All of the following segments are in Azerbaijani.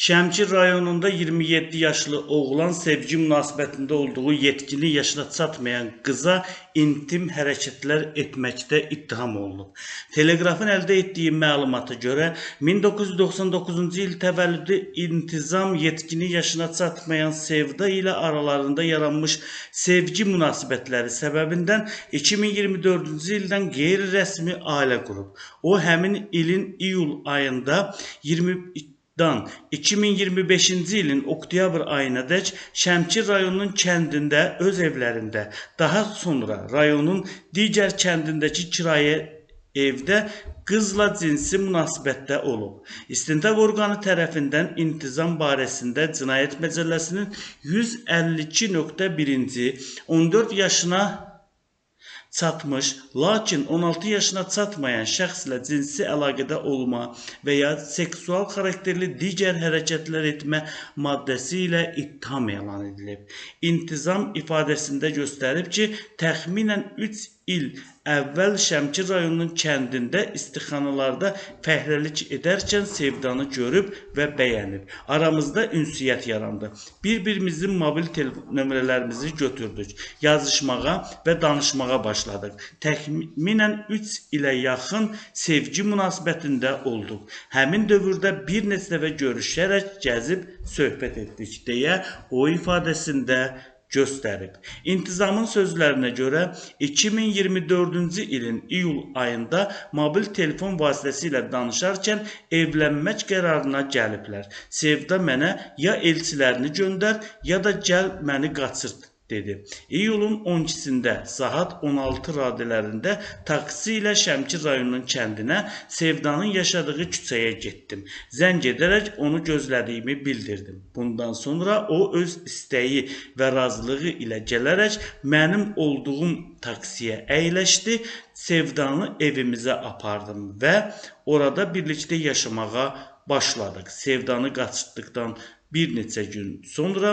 Şəmkir rayonunda 27 yaşlı oğlan sevgi münasibətində olduğu yetkinlik yaşına çatmayan qıza intim hərəkətlər etməkdə ittiham olunub. Teleqrafın əldə etdiyi məlumata görə 1999-cu il təvəllüdlü İntizam yetkinlik yaşına çatmayan Sevda ilə aralarında yaranmış sevgi münasibətləri səbəbindən 2024-cü ildən qeyri-rəsmi ailə qurub. O həmin ilin iyul ayında 20-dan 2025-ci ilin oktyabr ayınadək Şəmkir rayonunun kəndində öz evlərində, daha sonra rayonun digər kəndindəki kirayə evdə qızla cinsi münasibətdə olub. İstintaq orqanı tərəfindən İntizam barəsində Cinayət Məcəlləsinin 152.1-ci 14 yaşına çatmış, lakin 16 yaşına çatmayan şəxslə cinsi əlaqədə olma və ya seksual xarakterli digər hərəkətlər etmə maddəsi ilə ittiham elan edilib. İntizam ifadəsində göstərib ki, təxminən 3 il əvvəl Şəmkir rayonunun kəndində istixanalarda fəhləlik edərkən Sevdanı görüb və bəyənib. Aramızda ünsiyyət yarandı. Bir-birimizin mobil telefon nömrələrimizi götürdük. Yazışmağa və danışmağa başladıq. Təxminən 3 ilə yaxın sevgi münasibətində olduq. Həmin dövrdə bir neçə dəfə görüşərək gəzib söhbət etdik deyə o ifadəsində göstərib. İntizamın sözlərinə görə 2024-cü ilin iyul ayında mobil telefon vasitəsilə danışarkən evlənmək qərarına gəliblər. Sevda mənə ya elçilərini göndər, ya da gəl məni qaçırt dedi. İyulun 12-sində saat 16 radələrində taksi ilə Şəmkir rayonunun kəndinə Sevdanın yaşadığı küçəyə getdim. Zəng edərək onu gözlədiyimi bildirdim. Bundan sonra o öz istəyi və razılığı ilə gələrək mənim olduğum taksiyə əyləşdi. Sevdanı evimizə apardım və orada birlikdə yaşamağa başladıq. Sevdanı qaçırtdıqdan bir neçə gün sonra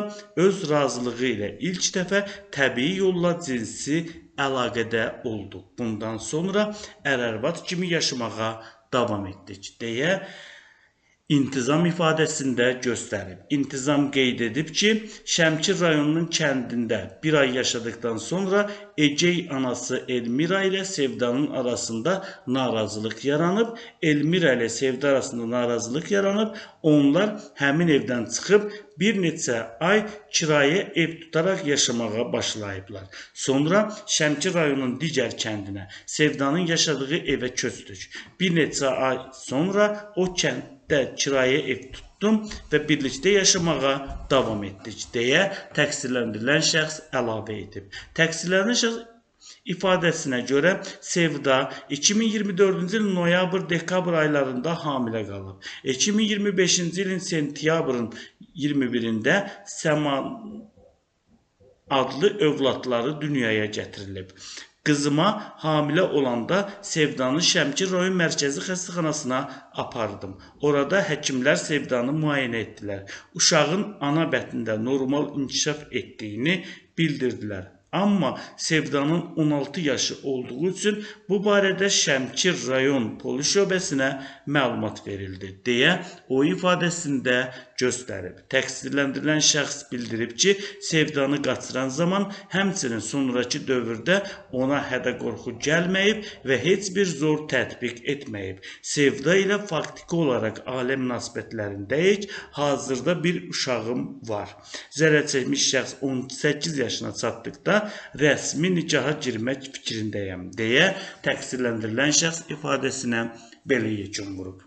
öz razılığı ilə ilk dəfə təbii yolla cinsi əlaqədə olduq. Bundan sonra ər-arvad kimi yaşamağa davam etdik deyə İntizam ifadəsində göstərib. İntizam qeyd edib ki, Şəmkir rayonunun kəndində bir ay yaşadıktan sonra Egey anası Elmira ilə Sevdanın arasında narazılıq yaranıb. Elmira ilə Sevda arasında narazılıq yaranıb. Onlar həmin evdən çıxıb bir neçə ay kirayə ev tutaraq yaşamağa başlayıblar. Sonra Şəmkir rayonunun digər kəndinə, Sevdanın yaşadığı evə köçdük. Bir neçə ay sonra o kənddə kirayə ev tutdum və birlikdə yaşamağa davam etdik deyə təqsirləndirilən şəxs əlavə edib. Təqsirləndirilən şəxs ifadəsinə görə Sevda 2024-cü il noyabr-dekabr aylarında hamilə qalıb. 2025-ci ilin sentyabrın 21-də Səma adlı övladları dünyaya gətirilib. Qızıma hamilə olanda Sevdanı Şəmkir rayon mərkəzi xəstəxanasına apardım. Orada həkimlər Sevdanı müayinə etdilər. Uşağın ana bətnində normal inkişaf etdiyini bildirdilər. Amma Sevdanın 16 yaşı olduğu üçün bu barədə Şəmkir rayon polis şöbəsinə məlumat verildi deyə o ifadəsində göstərib. Təqsirləndirilən şəxs bildirib ki, Sevdanı qaçıran zaman həmçinin sonrakı dövrdə ona hədə-qorxu gəlməyib və heç bir zor tətbiq etməyib. Sevda ilə faktiki olaraq ailə münasibətlərindəyik. Hazırda bir uşağım var. Zərər çəkmiş şəxs 18 yaşına çatdıqda rəsmi nikaha girmək fikrindəyəm deyə təqsirləndirilən şəxs ifadəsinə belə yekun vurub.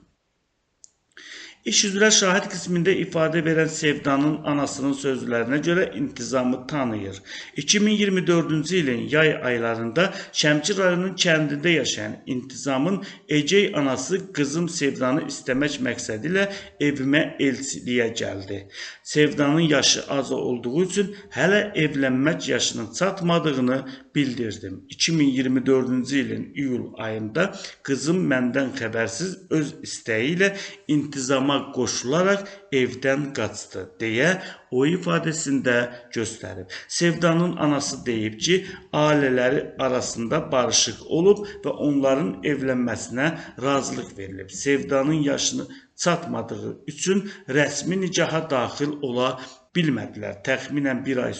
İş üzrə şahid qismində ifadə verən Sevdanın anasının sözlərinə görə İntizamı tanıyır. 2024-cü ilin yay aylarında Şəmkir rayonunun kəndində yaşayan İntizamın Egey anası qızım Sevdanı istəmək məqsədi ilə evimə elçiliyə gəldi. Sevdanın yaşı az olduğu üçün hələ evlənmək yaşının çatmadığını bildirdim. 2024-cü ilin iyul ayında qızım məndən xəbərsiz öz istəyi ilə intizama qoşularaq evdən qaçdı deyə o ifadəsində göstərib. Sevdanın anası deyib ki, ailələri arasında barışıq olub və onların evlənməsinə razılıq verilib. Sevdanın yaşını çatmadığı üçün rəsmi nikaha daxil ola bilmədilər. Təxminən bir ay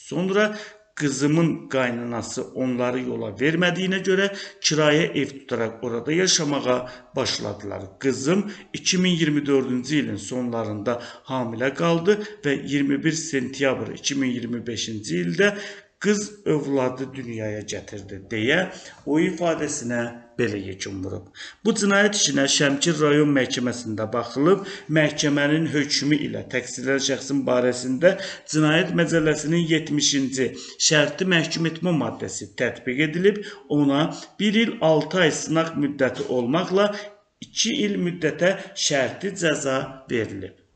sonra qızımın qaynanası onları yola vermədiyinə görə kirayə ev tutaraq orada yaşamağa başladılar. Qızım 2024-cü ilin sonlarında hamilə qaldı və 21 sentyabr 2025-ci ildə qız övladı dünyaya gətirdi deyə o ifadəsinə belə yekun vurub. Bu cinayət işinə Şəmkir rayon məhkəməsində baxılıb, məhkəmənin hökmü ilə təqsirlənən şəxsin barəsində Cinayət Məcəlləsinin 70-ci şərti məhkum etmə maddəsi tətbiq edilib, ona 1 il 6 ay sınaq müddəti olmaqla 2 il müddətə şərti cəza verilib.